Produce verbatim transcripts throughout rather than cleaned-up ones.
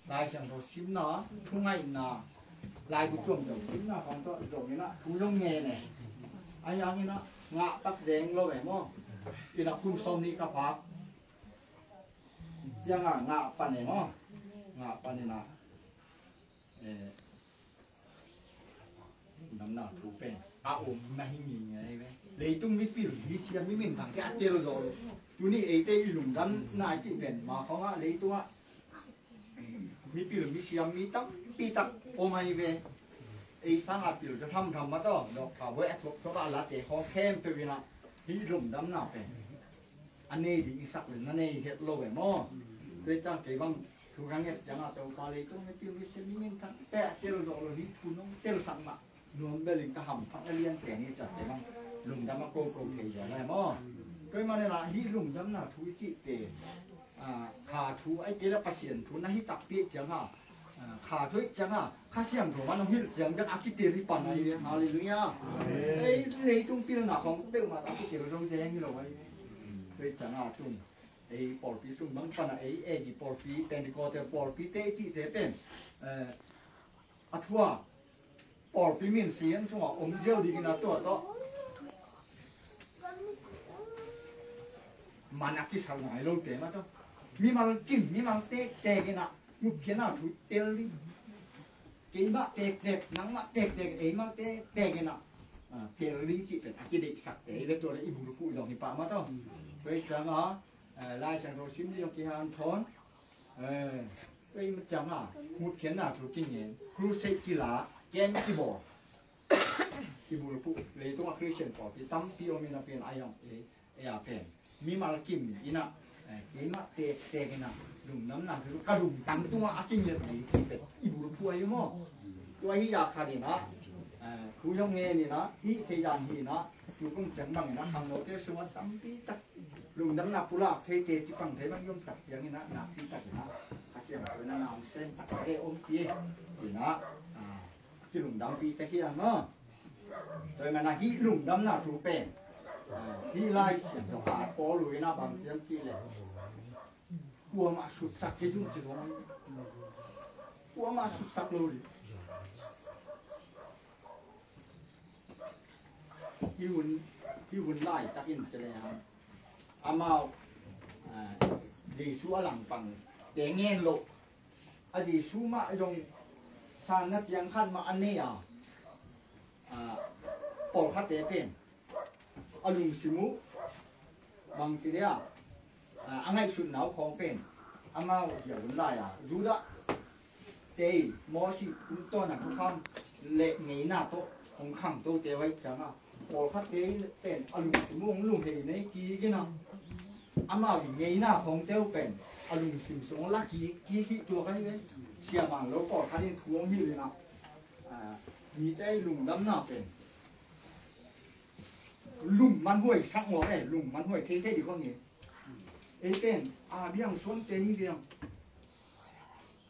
Lai Siangtho simna, thungaihna, laibu tuamtuam simna khawng tawh zong in ah thu zong ngen e. Ahi hangin ah ngah tak zeng lo e maw? In ah kum sawmnih ka phak ciangah ngah pan e maw? Ngah pan in ah, eh, lungdamna thu pen a om na hi ngei ngei ve. Leitung mipil, misiam, miminthangte a tel zawh lo. Tuni eite i lungdamna i cih pen ma khawngah leitungah mipil, misiam, mi tampi tak om ahi ve. Ei sangah pil ka hramhram mah tawh, dawkta buai a thuak thuak a late khawng khempeuh in ah hih lungdamna pen a nei ding i sak le na nei het lo e maw? Tua ciang kei bang thu ka nget ciangah Topa leitung mipil, misiam, miminthangte a tel zawh lo, hih phun hong telsak mah nuam bel in ka hamphatna lian pen hi ciang kei bang lungdam a koko thei zaw lai maw? Tua ahih manin ah hih lungdamna thu i cih pen, ah, kha thu ahih kei leh Pasian thu na hi takpi ahih ciangah, ah, kha thu ahih ciangah Kha Siangtho mah hong hilh ciang bek a kitel hi pan ahi ve. Halleluiah. Ei leitung pilna khawng peuhmah a kitel zo zeng hi lo ahi ve. Tua ahih ciangah tun ei pawlpi sung bang pan a ei, ei pawlpi, Pentecost pawlpite i cihte pen, eh, a thu a pawlpi min sian sungah om ziau dingin a tua tawh man a kisal ngai lote mah tawh, mimal kim, mimal tektek in ah mukhiatna thu tel ding. Keimah tektek, nangmah tektek, eimah tektek in ah, ah, tel ding cih pen a kideihsakte hi ve. Tua leh i bulphuh zong hi pah mah tawh. Tua ahih ciangah, eh, Lai Siangtho sim ding zong kihanthawn. Eh, tua ahih ciangah mukhiatna thu kingen, crusade kila, camp kibawl. I bulphuh leitungah Khristian pawlpi tampi om in a pen a hi zong ei, ei a pen mimal kim in ah, eh, keimah tektek in ah lungdamna thu ka lungtang tungah a kinget ding cih pen i bulphuh ahi maw? Tua hi a khat in ah, eh, thu zong ngen in ah, hih thei dan hi in ah, tu kum ciang bang in ah khangnote sungah tampi tak lungdamna pulak theite, ci pang thei bang i om tak ciangin ah nakpi tak in ah Kha Siangtho in ah na hong sem tak e, om pi e, ci in ah, ah, kilungdampih tek hi a maw? Tua ahih manin ah hih lungdamna thu pen, ah, hih Lai Siangtho ah Paul in ah bang ci hiam cih leh, kuamah sutsak kei un ci kong, kuamah sutsak lo ding. Hih hun, hih hun laitakin ci leh amau, ah, Jesu a langpangte ngen loh, a Jesu mah zong sanna ciang khat mah a nei a, ah, pawlkhatte pen a lungsim uh bangci dia, ah, a ngaihsutna uh khawng pen amau hia hun lai-a Judah te i Moses tungtawn a thukham le ngeina tawh hong khangtote uh ahih ciangah pawlkhatte pen a lungsim uh hong lunghei nei kik in ah, amau i ngeina khawngte uh pen a lungsim sung hong la kik, kik hi tuak ahi ve. Siamah lo pawlkhat in thu hong hilh in ah, ah, mite i lungdamna pen lungmanhuai sak ngawh e, lungmanhuai theithei ding khawng hi. Ei pen a biang suante hi biang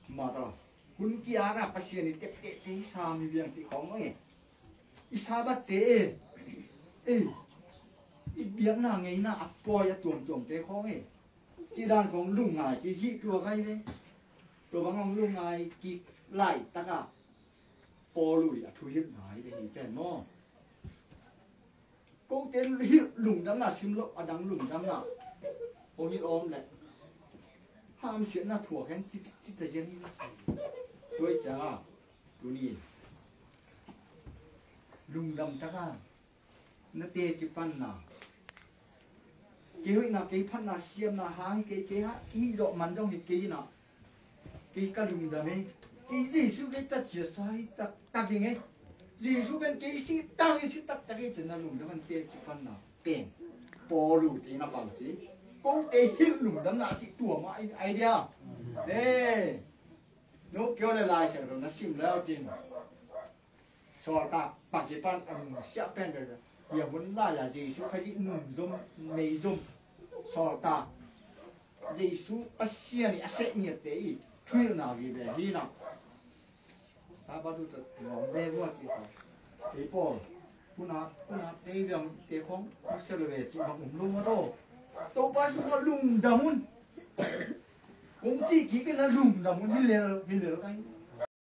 mah ta, hun kiara Pasian i teptehte i sam hi biang cih khawng e. I Sabbath te e, e, i biakna ngeina a pawi a tuamtuamte khawng e, cih dan khawng lungngai kik hi tuak ahi ve. Tua bang hong lungngai kik laitakah Paul uh i a thuhilhna hi ve, hih pen maw? Kote hilh lungdamna sim loh a dang lungdamna hong hilh om leh hamsiatna thuak hen ci, ci ta ziang hi. Tua ahih ciangah tuni lungdam taka na teci panna, kei hoihna, kei phatna, siamna hang hi kei, kei hih zawh man zong hi kei in ah, kei ka lungdam e. Kei Jesu kei tatkhiatsa hi taktak ding e. Jesu pen kei sih tang hi, sih taktak hi, ci-in na lungdam an teci panna pen Paul uh te in a bang ci, kote hilh lungdamna cih tua mah ahi dia. E, no kio le Lai Siangtho na sim le au cin. Sawltak pakipan a nungsiah pen bebe, hih hun lai-a Jesu Khazih nungzom, meizom, sawltak, Jesu Pasian i a seh ngiatte i thuhilhna vive hi na. Sabbath uh tawh nuam ve vua ci ta. Ei pawl, puna, puna tei viam te khong, sia lo ve ci bang um lo maw taw. Topa sungah lungdam un. Kong cih kik in a lungdam un hi lel, hi lel ka hi.